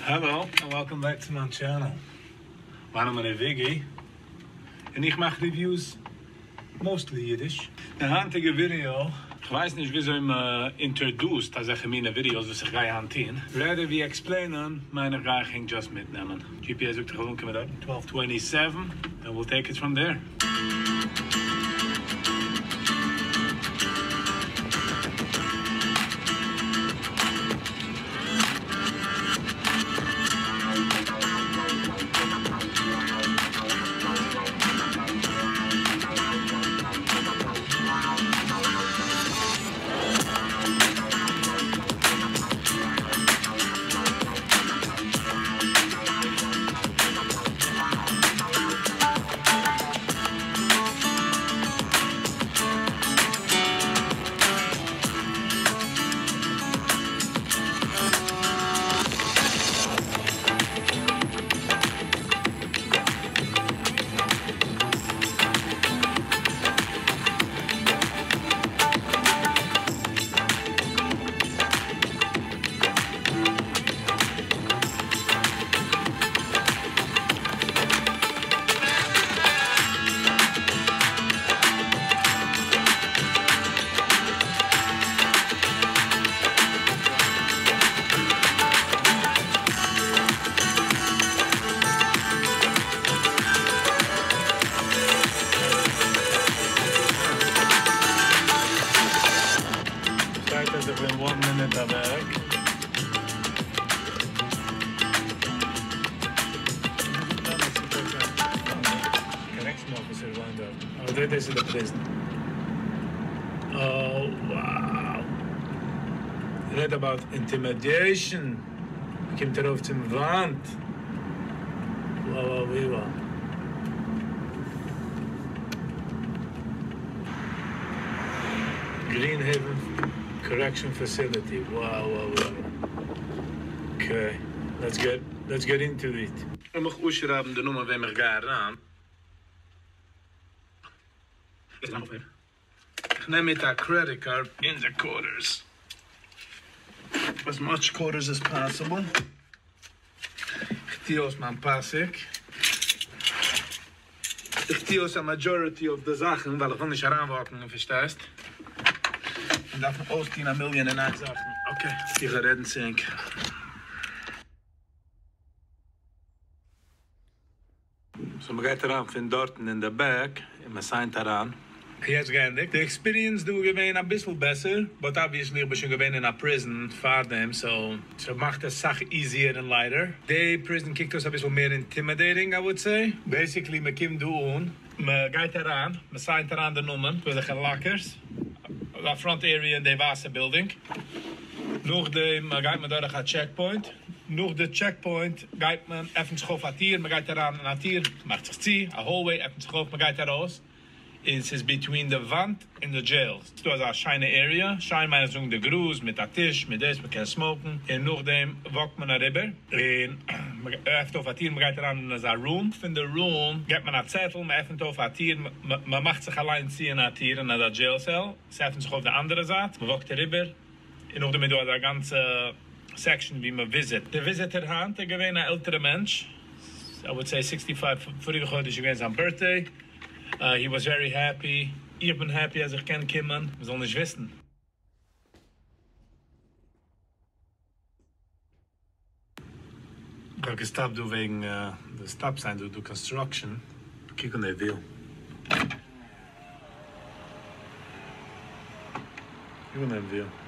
העלא און וועלקאם בעק צו מיין טשענעל, מיין נאמען איז וויגי און איך מאך ריוויוס מאוסטלי אידיש. די היינטיגע ווידעא, כ'ווייס נישט וויאזוי מ'אינטערדוסט אזעלכע מינע ווידעאס וואס איך גיי היינט טון, רעדער ווי עקספלעינען מיין איך גיי איך ענק דזשאסט מיטנעמען, GPS זאגט איך וועל אנקומען דארט אין טוועלוו טווענטי סעווען, ענד וויל טעיק איט פראם דעיר. שטייט אז איך בין וואן מינוט אוועק. קארעקשן אפיסער וואוינט דארטן. אבער דאס איז די פריזן. Oh wow. רעד אבאוט אינטימידעישן. מ'קומט ארויף צום וואנט. וואו וואו וואו. גרין העווען קארעקשאן פעסיליטי. וואו וואו וואו. אקעי. לעטס געט לעטס געט אינטו איט. לאמיך אויסשרייבן די נאמען וועם איך גיי אריין. איך נעם מיט א קרעדיט קארד. אונזער קווארטערס. עז מאטש קווארטערס עז פאסיבל. איך טוה אויס מיין פאסיק. איך טוה אויס א מאדזשאריטי אוו די זאכן ווייל איך וויל נישט אריינוואקן און פארשטייסט און דארפן אויסטוהן א מיליאן און איין זאכן. אקעי איך וועל רעדן צו ענק. סאו מ'גייט אריין פון דארטן אין די בעק און מ'סיינט אריין. יעצט געענדיגט. די עקספיריענס דא איז געווען אביסל בעסער, באט אבוויעסלי איך בין שוין געווען אין א פריזן פארדעם סאו ס'מאכט עס סאך איזיער און לייטער. די פריזן קוקט אויס אביסל מער אינטימידעטינג איי וואלד סעי. בעיסיקלי מ'קומט דא אן, מ'גייט אריין, מ'סיינט אריין די נאמען, דא אזעלכע לאקערס, אזא פראנט עריע אין די ווייסע בילדינג, נאכדעם גייט מען דורך א טשעק פוינט, נאך די טשעק פוינט גייט מען, עפענט זיך אויף א טיר, מ'גייט אריין אין א טיר, מאכט זיך צו, א האלוועי עפענט זיך אויף, מ'גייט ארויס, און ס'איז ביטווין די וואנט און די דזשעיל, ס'איז דא אזא שיינע עריע, שיין מיין איך זאגן די גראז מיט א טיש מיט דאס, מ'קען סמאוקן, און נאכדעם וואקט מען אריבער, און מ'עפנט אויף א טיר, מ'גייט אריין אין אזא רום, פון די רום געט מען א צעטל, מ'עפנט אויף א טיר, מ'מאכט זיך אליין צו אין א טיר אין אזא דזשעיל סעל, ס'עפנט זיך אויף די אנדערע זייט, מ'וואקט אריבער, און נאכדעם איז דא אזא גאנצע סעקשאן ווי מען וויזיט. די וויזיטער היינט איז געווען א עלטערע מענטש, איי וואלד סעי סיקסטי פייוו, פאריגע חודש איז געווען זיין בירטדעי, הי וואס ווערי העפי, איך בין העפי אז איך קען קומען, מען זאל נישט וויסן. כ'האב געסטאפט דא וועגן די סטאפ סיין דא איז דא קאנסטראקשען, קוק אן די וויו. קוק אן דעם וויו.